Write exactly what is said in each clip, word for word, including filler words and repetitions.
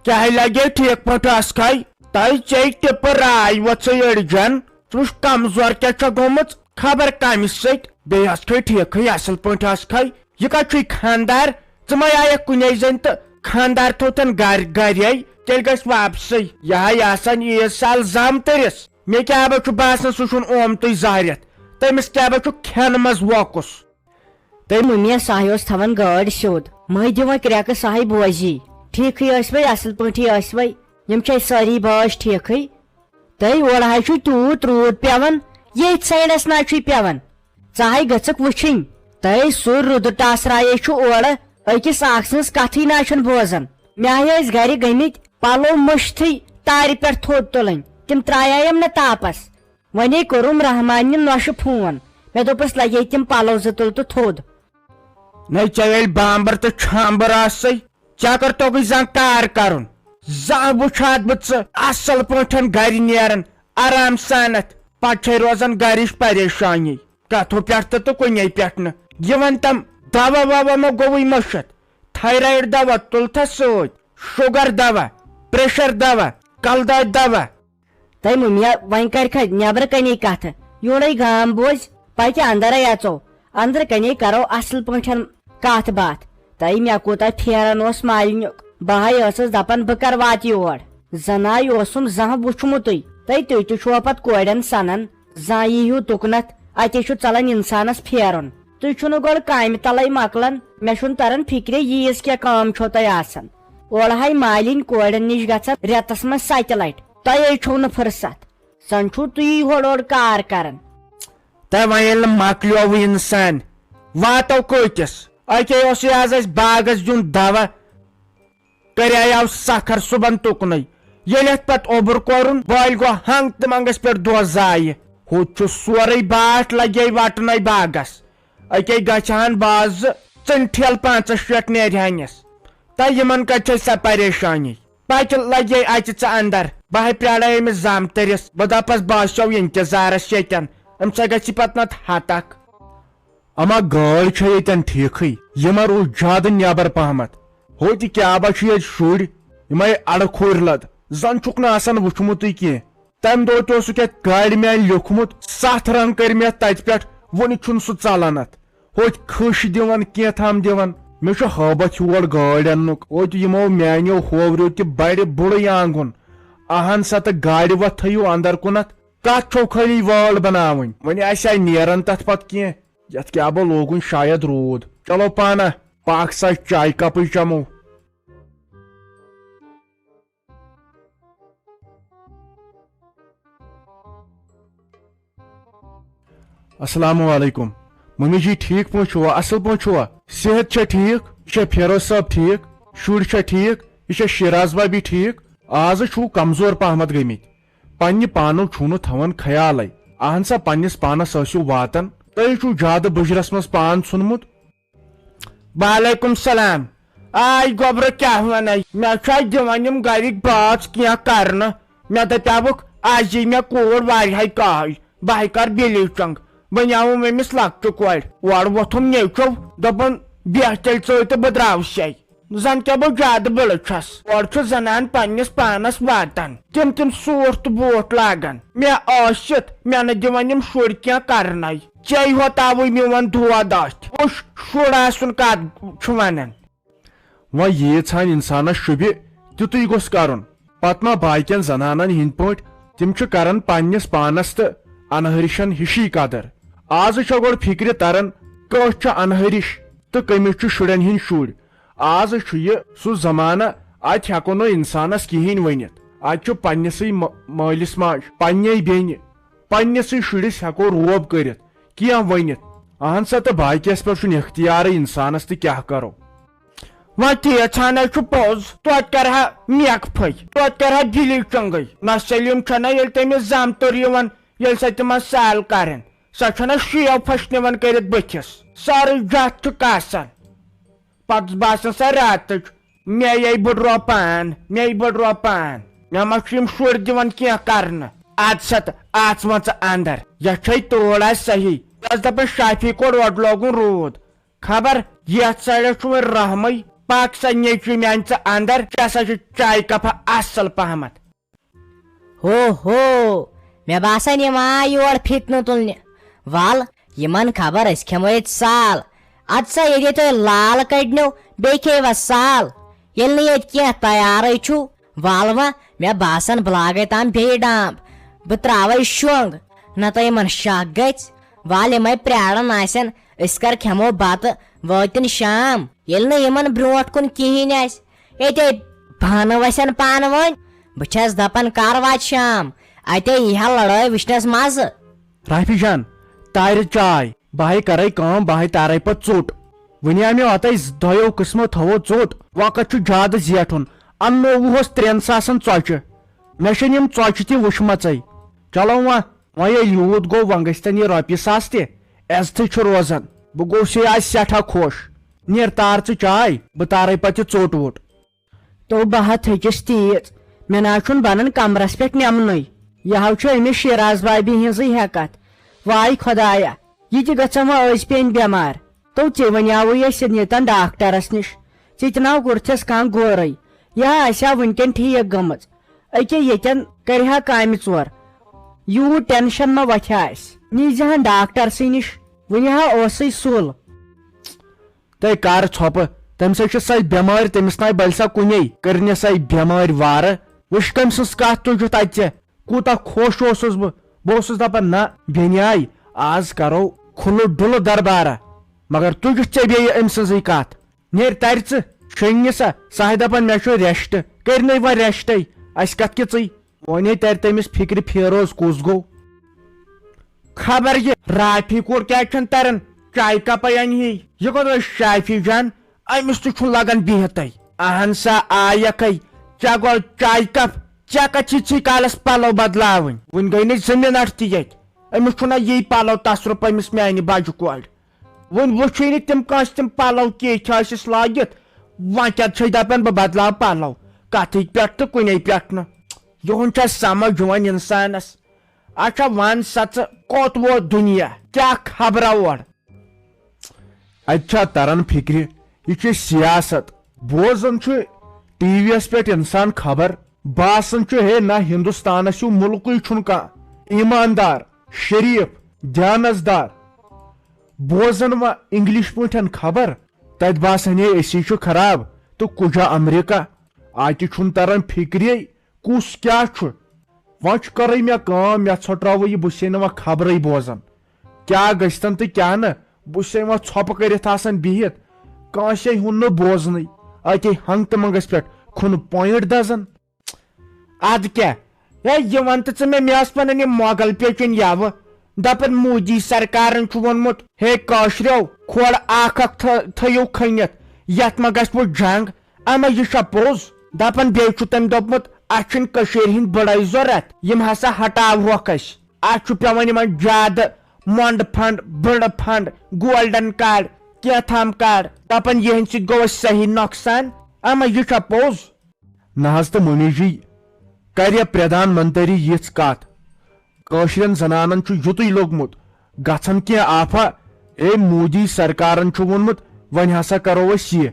کیٛاہ لگے ٹھیک پٲٹھۍ آسکھے؟ تۄہہِ چے ٹِپہٕ راے وۄژھٕے أڑجن۔ ژٕ وٕچھ کمزور کیٛاہ چھےٚ گٔمٕژ، خبر کمہِ سۭتۍ۔ بیٚیہِ آسکھے ٹھیکھٕے اصل پٲٹھۍ آسکھے۔ یہِ کتھ چھُے خاندار؟ ژٕ ما آیکھ کُنے زٔنۍ تہٕ خاندار تھوتھن گرِ گرے؟ تیٚلہِ گژھِ واپسٕے۔ یہِ ہا یہِ آسان عیٖد سال زامتٕرِس۔ مےٚ کیٛاہ با چھُ باسان سُہ چھُنہٕ اومتُے زہرٮ۪تھ؟ تٔمِس کیٛاہ با چھُ کھٮ۪نہٕ منٛز ووکُس؟ تٔمۍ مُمیا ساہہِ اوس تھاوان گٲڑۍ سیوٚد۔ مٔہۍ دِوان کرٛٮ۪کہٕ ساہہِ بوزی۔ ٹھیکھٕے ٲسوَے، اصل پٲٹھی ٲسوَے؟ یِم چھے سٲری بٲژ ٹھیکھٕے؟ تہٕ اورٕ ہاے چھُ تیوٗت روٗد پٮ۪وان، ییٚتھۍ سایڈس نہ چھُے پٮ۪وان۔ ژٕ ہاے گٔژھکھ وٕچھِنۍ۔ تہٕ سُہ رُدٕ ٹاسرایے چھُ اورٕ، أکِس اکھ سٕنٛز کتھٕے نہ چھُنہٕ بوزان۔ مےٚ ہاے ٲسۍ گرِ گٔمٕتۍ پلو مٔشتھٕے تارِ پٮ۪ٹھ تھوٚد تُلٕنۍ، تِم ترٛایایَم نہٕ تاپس۔ وۄنے کوٚرُم رحمانہِ نۄشہِ فون۔ مےٚ دوٚپُس، لگے تِم پلو زٕ تُل تہٕ تھوٚد۔ نَے ژےٚ ییٚلہِ بامبر تہٕ چھامبر آسے، ژےٚ کر توٚگُے زانٛہہ کار کرُن؟ زانٛہہ وٕچھاتھ بہٕ ژٕ اصل پٲٹھۍ گرِ نیران آرام سانتھ، پتہٕ چھے روزان گرِچ پریشانی۔ کتھو پٮ۪ٹھ تہٕ تہٕ کُنے پٮ۪ٹھ نہٕ۔ یہِ وَن تم، دوا ووا ما گوٚوُے مٔشِتھ؟ تھایرایڈ دوا تُلتھس سۭتۍ، شُگر دوا، پریشر دوا، کلہٕ دادِ دوا۔ تہٕ مُمیا، وۄنۍ کر کھتۍ نٮ۪برٕ کنے کتھٕ، یورے گام بوز، پتہٕ اندرے اژو، اندرٕ کنے کرو اصل پٲٹھۍ کتھ باتھ۔ تہٕ مےٚ کوٗتاہ پھیران اوس مالنیُک، بہٕ ہاے ٲسٕس دپان بہٕ کر واتہٕ یور، زناے اوسُم زانٛہہ وُچھمُتٕے۔ تہٕ تُہۍ تہِ چھُوا پتہٕ کورٮ۪ن سنان؟ زانٛہہ یی ہیوٗ تُکنتھ، اتے چھُ ژلان انسانس پھیرُن۔ تُہۍ چھُو نہٕ گۄڈٕ کامہِ تلے مۄکلان، مےٚ چھُنہٕ تران فکرے ییٖژ کیٛاہ کٲم چھو تۄہہِ آسان۔ اورٕ ہاے مالِنۍ کورٮ۪ن نِش گژھان رٮ۪تس منٛز ستہِ لٹہِ، تۄہے چھو نہٕ فرصت۔ زن چھُو تُہی ہورٕ اورٕ کار کران۔ تہٕ وۄنۍ ییٚلہِ نہٕ مۄکلیووٕے انسان، واتو کۭتِس؟ اتے اوسُے آز اسہِ باغس دیُن دوا، کریاو سکھر صُبحن تُکنُے۔ ییٚلہِ اتھ پتہٕ اوٚبُر کوٚرُن، بٲلۍ گوٚو ہنگ تہٕ منگس پٮ۪ٹھ دۄہ ضایہِ۔ ہُتہِ چھُ سورُے باٹھ لگے وٹنَے باغس۔ اتے گژھِ ہن باز زٕ ژٕنٹھیل پانٛژس شیٹھ نیرِ ہنس۔ تہٕ یِمن کتہِ چھے سۄ پریشانی؟ پتہٕ لگے اتہِ ژٕ اندر۔ بہٕ ہے پیارے أمِس زامتٕرِس۔ بہٕ دپس باسیو انتظارس ییٚتٮ۪ن۔ أمۍ سا گژھِ پتہٕ نتہٕ ہتکھ۔ اما گٲڑۍ چھےٚ ییٚتٮ۪ن ٹھیٖکھٕے، یہِ ما روٗز زیادٕ نٮ۪بر پہمتھ؟ ہوٚتہِ کیٛاہ با چھُ ییٚتہِ شُرۍ، یِمے اڑٕ کھوٗرۍ لد، زن چھُکھ نہٕ آسان وُچھمُتٕے کینٛہہ۔ تمہِ دۄہ تہِ اوسُکھ یتھ گاڑِ میانہِ لیوٗکھمُت، ستھ رنگ کٔرۍ مےٚ تتہِ پٮ۪ٹھ، وُنہِ چھُنہٕ سُہ ژلان اتھ۔ ہوٚتہِ کھٕش دِوان، کینٛہہ تام دِوان۔ مےٚ چھُ ہٲبتھ یور گٲڑۍ اننُک، ہوٚتہِ یِمو میانیو ہووریو تہِ بڑِ بُڑٕے آنگُن۔ اہن سا تہٕ گاڑِ وتھ تھٲیِو اندر کُنتھ، کتھ چھو خٲلی وٲر بناوٕنۍ؟ وۄنۍ آسہِ ہا نیران تتھ پتہٕ کینٛہہ۔ یتھ کیٛاہ بہٕ لوگُن شاید روٗد۔ چلو پانہ، پکھ سا چایہِ کپٕے چمو۔ السلام علیکم۔ ممی جی، ٹھیک پٲٹھۍ چھُوا؟ اصل پٲٹھۍ چھُوا؟ صحت چھا ٹھیک؟ یہِ چھا فیروز صٲب ٹھیک؟ شُرۍ چھا ٹھیک؟ یہِ چھا شیراز بابی ٹھیک؟ آز چھُو کمزور پہمتھ گٔمٕتۍ۔ پننہِ پانُک چھُو نہٕ تھاوان خیالے۔ اہن سا، پننِس پانس ٲسِو واتان۔ تۄہہِ چھُو زیادٕ بُجرس منٛز پان ژھُنمُت۔ وعلیکم سلام۔ آے گوبرٕ کیٛاہ ونے؟ مےٚ چھا دِوان یِم گرِکۍ بٲژ کینٛہہ کرنہٕ؟ مےٚ دپیاوُکھ، از یی مےٚ کوٗر واریاہے کاہے، بہٕ ہے کر بِلیٖچنگ۔ وۄنۍ آوُم أمِس لۄکچہِ کورِ۔ اورٕ ووٚتھُم نیٚچو، دوٚپُن، بیٚہہ تیٚلہِ ژٕ تہٕ بہٕ درٛاوسے۔ زن کیٛاہ بہٕ زیادٕ بٕڑٕ چھَس۔ اورٕ چھُ زنان پننِس پانس واتان، تِم تِم سوٗٹ تہٕ بوٗٹ لاگان۔ مےٚ ٲسِتھ مےٚ نہٕ دِوان یِم شُرۍ کینٛہہ کرنے۔ ژےٚ ہوتاوٕے میون دود اَتھ۔ کُس شُر آسُن کتھ چھُ ونان؟ وۄنۍ ییٖژ ہن انسانس شوٗبہِ، تیُتُے گوٚژھ کرُن۔ پتہٕ ما باقین زنانن ہٕنٛدۍ پٲٹھۍ، تِم چھِ کران پننِس پانس تہٕ انہٕ ہرشن ہِشی قدر۔ آزٕ چھےٚ گۄڈٕ فکرِ تران، کٲنٛسہِ چھےٚ انہٕ ہرِش تہٕ کٔمِس چھُ شُرٮ۪ن ہٕنٛدۍ شُرۍ۔ آز چھُ یہِ سُہ زمانہٕ، اتہِ ہٮ۪کو نہٕ انسانس کِہیٖنۍ ؤنِتھ۔ اتہِ چھُ پننِسٕے م-، مٲلِس ماجہِ، پننے بیٚنہِ، پننِسٕے شُرِس ہٮ۪کو روب کٔرِتھ، کینٛہہ ؤنِتھ۔ اہن سا، تہٕ باقیس پٮ۪ٹھ چھُنہٕ اختیارٕے انسانس، تہٕ کیٛاہ کرو؟ وۄنۍ تیٖژ ہن ہے چھُ پوٚز، توتہِ کرٕ ہا میکفٕے، توتہِ کرٕ ہا دِلی چنگٕے۔ نہ سلیٖم چھنہ ییٚلہِ تٔمِس زامتُر یِوان، ییٚلہِ سۄ تِمن سال کرن، سۄ چھنہ شیو پھش نِوان کٔرِتھ بٕتھِس۔ سٲرٕے جتھ چھُ کاسان۔ پتہٕ باسان سۄ راتٕچ، مے یے بٕڈرو پان، مے بٕڈرو پان۔ مےٚ ما چھُ یِم شُرۍ دِوان کینٛہہ کرنہٕ۔ اد سا تہٕ اژ وۄنۍ ژٕ اندر، یۄس چھے تٲڑ آسہِ صحیح۔ بہٕ ٲسٕس دپان شافی کوٚر اورٕ لوگُن روٗد۔ خبر یتھ سایڈس چھُ وۄنۍ رحمٕے، پک سا نیٚچوۍ میانہِ ژٕ اندر، ژےٚ ہسا چھُ چایہِ کپا اصل پہمتھ۔ ہو ہو، مےٚ باسان یِم آے یور فتنہٕ تُلنہِ۔ ول، یِمن خبر أسۍ کھٮ۪مو ییٚتہِ سال۔ ادٕ سا ییٚلہِ تُہۍ لال کٔڈنو، بیٚیہِ کھیٚیوا سال؟ ییٚلہِ نہٕ ییٚتہِ کینٛہہ تیارٕے چھُ، ول وۄنۍ، مےٚ باسان بہٕ لاگے تام بیٚیہِ ڈامب۔ بہٕ تراوے شۄنٛگ، نتہٕ یِمن شک گژھِ۔ ول، یِمے پراران آسن، أسۍ کر کھٮ۪مو بتہٕ، وٲتِن شام۔ ییٚلہِ نہٕ یِمن برونٛٹھ کُن کِہیٖنۍ آسہِ، ییٚتے بانہٕ وسن پانہٕ ؤنۍ۔ بہٕ چھس دپان، کر واتہِ شام، اتے یی ہا لڑٲے وٕچھنس مزٕ۔ رافی جان، تارِ چاے، بہٕ ہاے کرے کٲم، بہٕ ہاے تارے پتہٕ ژوٚٹ۔ وُنہِ آو مےٚ اوتاے ز-، دۄیو قٕسمو تھوو ژوٚٹ، وقت چھُ زیادٕ زیٹھُن، اننووُہس ترٛٮ۪ن ساسن ژۄچہِ۔ مےٚ چھنہٕ یِم ژۄچہِ تہِ وٕچھمژے۔ چلو وۄنۍ، وۄنۍ ییٚلہِ یوٗت گوٚو، وۄنۍ گٔژھتن یہِ رۄپیہِ ساس تہِ، عزتھٕے چھُ روزان۔ بہٕ گوٚوسے آز سٮ۪ٹھاہ خۄش۔ نیر تار ژٕ چاے، بہٕ تارے پتہٕ یہِ ژوٚٹ ووٚٹ۔ تو بہٕ ہا تھٔچِس تیٖژ، مےٚ نہ حظ چھُنہٕ بنان کمرس پٮ۪ٹھ نٮ۪منُے۔ یہِ ہا چھُ أمِس شیراز بابی ہٕنٛزٕے ہٮ۪کتھ۔ واے خۄدایا، یہِ تہِ گژھن وۄنۍ أزۍ پیٚنۍ بٮ۪مار۔ تو ژےٚ ونیاوُے أسۍ ییٚتٮ۪ن ڈاکٹرس نِش، ژےٚ تہِ نہ گُرتھس کانٛہہ غورے۔ یہِ ہا آسہِ ہا وٕنکٮ۪ن ٹھیٖک گٔمٕژ۔ أکے ییٚتٮ۪ن کرِ ہا کامہِ ژور۔ یوٗت ٹینشن ما وتھِ ہا اسہِ۔ نیٖزِ ہن ڈاکٹرسٕے نِش، وُنہِ ہا اوسُے سُل۔ تہٕ کر ژھۄپہٕ، تٔمۍ سۭتۍ چھِ سۄے بٮ۪مٲرۍ، تٔمِس ناے بلہِ سا کُنے، کٔرنہِ سۄے بٮ۪مٲرۍ وارٕ۔ وٕچھ کٔمۍ سٕنٛز کتھ تُجُتھ اتہِ ژےٚ، کوٗتاہ خۄش اوسُس بہٕ۔ بہٕ اوسُس دپان، نہ، بیٚنہِ آیہِ، آز کرو کھُلہٕ ڈُلہٕ دربارہ، مگر تُجُتھ ژےٚ بیٚیہِ أمۍ سٕنٛزٕے کتھ۔ نیر ترِ ژٕ، شۄنٛگہِ سا، سۄ ہا دپان، مےٚ چھُ ریسٹ، کٔرۍ نَے وۄنۍ ریسٹے، اسہِ کتھ کِژٕے۔ وۄنۍ ہے ترِ تٔمِس فِکرِ فیروز کُس گوٚو۔ خبر یہِ رافی کوٗر کیٛازِ چھَنہٕ تران، چایہِ کپے انہِ ہے۔ یہِ کوٚت ٲس شافی جان؟ أمِس تہِ چھُنہٕ لگان بِہتھٕے۔ اہن سا آیکھے، ژےٚ گوٚو چایہِ کپ، ژےٚ کتھ چھِ ژھٕے کالس پلو بدلاوٕنۍ؟ وُنہِ گٔے نہٕ زٕ منٹ تہِ ییٚتہِ۔ أمِس چھُنہ یی پلو تصرُف أمِس میانہِ بجہِ کورِ۔ وُنہِ وُچھُے نہٕ تِم کٲنٛسہِ تِم پلو کِتھۍ ٲسِس لٲگِتھ۔ وۄنۍ کیٛاہ چھے دپان بہٕ بدلاو پلو؟ کتھٕے پٮ۪ٹھ تہٕ کُنے پٮ۪ٹھ نہٕ۔ یِہُنٛد چھا سمجھ یِوان انسانس؟ اچھا ون سا ژٕ، کوٚت ووت دُنیا؟ کیٛاہ خبرا اورٕ؟ اتہِ چھا تران فکرِ؟ یہِ چھِ سیاست۔ بوزان چھُ ٹی وی یس پٮ۪ٹھ انسان خبر، باسان چھُ ہے نہ ہندوستانس ہیوٗ مُلکٕے چھُنہٕ کانٛہہ۔ ایماندار، شریف، دیانتدار۔ بوزان وۄنۍ انگلش پٲٹھۍ خبر، تتہِ باسان ہے أسی چھُ خراب تہٕ کُجا امریکہ۔ اتہِ چھُنہٕ تران فکرے کُس کیٛاہ چھُ۔ وۄنۍ چھُ کَرٕے مےٚ کٲم، مےٚ ژھۄٹراوٕ یہِ، بہٕ چھُسے نہٕ وۄنۍ خبرٕے بوزان۔ کیٛاہ گژھِ تَن تہٕ کیٛاہ نہٕ، بہٕ چھُسے وۄنۍ ژھۄپہٕ کٔرِتھ آسان بِہِتھ، کٲنٛسے ہُنٛد نہٕ بوزنٕے۔ اَتے ہنٛگتہٕ منٛگَس پٮ۪ٹھ کھُنہٕ پوینٛٹ دَزان۔ اَدٕ کیٛاہ، ہے، یہِ وَن تہٕ ژٕ مےٚ، مےٚ ٲس وَنان یہِ مۄغل پیچُن یَوٕ، دَپان مودی سرکارَن چھُ ووٚنمُت، ہے کٲشرٮ۪و، کھۄڑ اَکھ اَکھ تھٲ-، تھٲیِو کھٔنِتھ، یَتھ ما گژھِ وۄنۍ جنٛگ۔ اما یہِ چھا پوٚز؟ دپان بیٚیہِ چھُ تٔمۍ دوٚپمُت، اسہِ چھِنہٕ کٔشیٖرِ ہٕنٛدۍ بٕڑے ضروٗرت، یِم ہسا ہٹاوہوکھ أسۍ۔ اسہِ چھُ پٮ۪وان یِمن زیادٕ مۄنڈٕ فنڈ، بٕڑٕ فنڈ، گولڈن کارڈ، کینٛہہ تام کارڈ۔ دپان یِہنٛدِ سۭتۍ گوٚو اسہِ صحیح نۄقصان۔ اما یہِ چھا پوٚز؟ نہ حظ تہٕ ممی جی، کرِ پردھان منتری یِژھ کتھ؟ کٲشرٮ۪ن زنانن چھُ یُتُے لوٚگمُت، گژھن کینٛہہ آفا۔ اے مودی سرکارن چھُ ووٚنمُت، وۄنۍ ہسا کرو أسۍ یہِ۔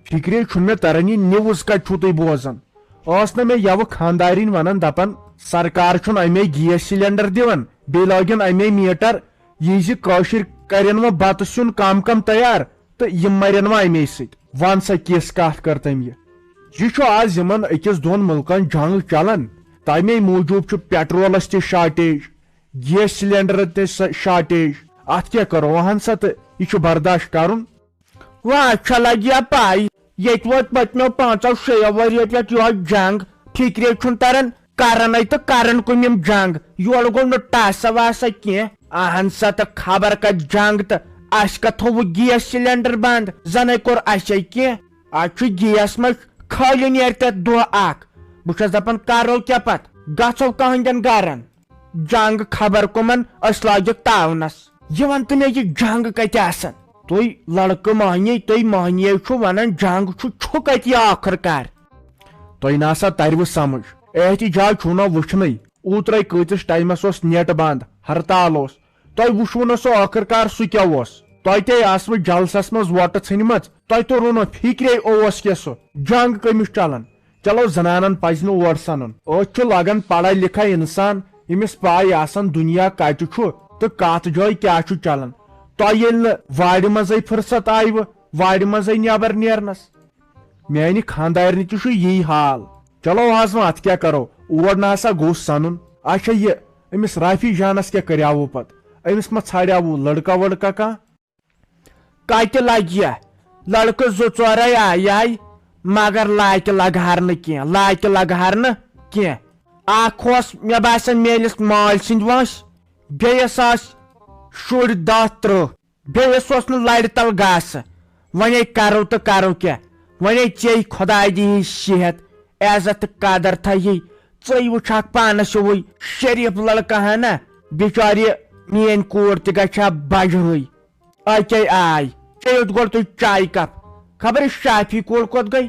فکرے چھُنہٕ مےٚ تران، یہِ نیوز کتہِ چھُو تُہۍ بوزان؟ ٲس نہ مےٚ یوٕ خاندارِنۍ ونان، دپان سرکار چھُنہٕ امے گیس سلینڈر دِوان، بیٚیہِ لٲگِن امے میٹر، یہِ زِ کٲشِر کرن وۄنۍ بتہٕ سیُن کم کم تیار تہٕ یِم مرن وۄنۍ امے سۭتۍ۔ ون سا کِژھ کتھ کٔر تٔمۍ یہِ۔ یہِ چھُ آز یِمن أکِس دۄن مُلکن جنگ چلان، تمے موٗجوٗب چھُ پیٹرولس تہِ شارٹیج، گیس سلینڈرن تہِ س-، شارٹیج۔ اتھ کیٛاہ کرو، وہن سا تہٕ یہِ چھُ برداشت کرُن۔ واہ، چھا لگیا پاے؟ ییٚتہِ ووت پٔتمیو پانٛژو شیٚیو ؤرۍیو پٮ۪ٹھ یِہوٚے جنگ۔ فِکرے چھُنہٕ تران، کرنے تہٕ کرن کُم یِم جنگ؟ یورٕ گوٚو نہٕ ٹاسا واسا کینٛہہ۔ اہن سا، تہٕ خبر کتہِ جنگ تہٕ اسہِ کتھ تھوٚوُکھ گیس سلینڈر بند؟ زنے کوٚر اسے کینٛہہ۔ از چھُ گیس منٛز خٲلی نیرِ تتھ دۄہ اکھ۔ بہٕ چھُس دپان، کرو کیٛاہ پتہٕ؟ گژھو کہنٛدٮ۪ن گرن۔ جنگ خبر کُمن، أسۍ لاگِکھ تاونس۔ یہِ ون تہٕ مےٚ، یہِ جنگ کتہِ آسن؟ تُہۍ لڑکہٕ مہنی، تُہۍ مہنی چھِو ونان جنگ چھُ، چھُ کتہِ یہِ ٲخٕر کار؟ تۄہہِ نہ سا ترِوٕ سمجھ، احتجاج چھُو نہ وٕچھنٕے۔ اوترے کۭتِس ٹایمس اوس نیٹ بند، ہرتال اوس، تۄہہِ وٕچھوٕ نہ سُہ ٲخٕر کار سُہ کیٛاہ اوس؟ تۄہہِ تے آسوٕ جلسس منٛز وۄٹہٕ ژھٕنمٕژ، تۄہہِ توٚروٕ نہٕ فکرے اوس کیٛاہ سُہ جنگ کٔمِس چلان۔ چلو، زنانن پزِ نہٕ اور سنُن۔ أتھۍ چھُ لگان پڑھا لکھا انسان، ییٚمِس پاے آسان دُنیا کتہِ چھُ تہٕ کتھ جایہِ کیٛاہ چھُ چلان۔ تۄہہِ ییٚلہِ نہٕ وارِ منٛزے فرصت آیوٕ وارِ منٛزے نٮ۪بر نیرنس۔ میانہِ خاندارنہِ تہِ چھُ یی حال۔ چلو، آز وۄنۍ اتھ کیٛاہ کرو؟ اور نہ ہسا گوٚژھ سنُن۔ اچھا، یہِ أمِس رافی جانس کیٛاہ کریاوٕ پتہٕ؟ أمِس ما ژھانڈیاوٕ لڑکا وڑکا کانٛہہ؟ کتہِ لگہِ؟ لڑکہٕ زٕ ژورے آیہِ، مگر لاکہِ لگہٕ ہر نہٕ کینٛہہ، لاکہِ لگہٕ ہر نہٕ کینٛہہ۔ اکھ اوس مےٚ باسان میٲنِس مالۍ سٕنٛدۍ وٲنٛسہِ، بیٚیِس ٲسۍ شُرۍ دَہ تٕرٛہ، بیٚیِس اوس نہٕ لرِ تل گاسہٕ۔ وۄنۍ کرو تہٕ کرو کیٛاہ؟ وۄنۍ ژےٚ خۄداے دِیہِ صحت، عزت تہٕ قدر تھایہِ۔ ژٕے وٕچھکھ پانس ہیوٗے شریٖف لڑکہٕ ہنا، بِچارِ میٲنۍ کوٗر تہِ گژھِ ہا بجہٕے۔ اتے آے، چیٚیِو گۄڈٕ تُہۍ چایہِ کپ۔ خبر یہِ شافی کول کوٚت گٔے؟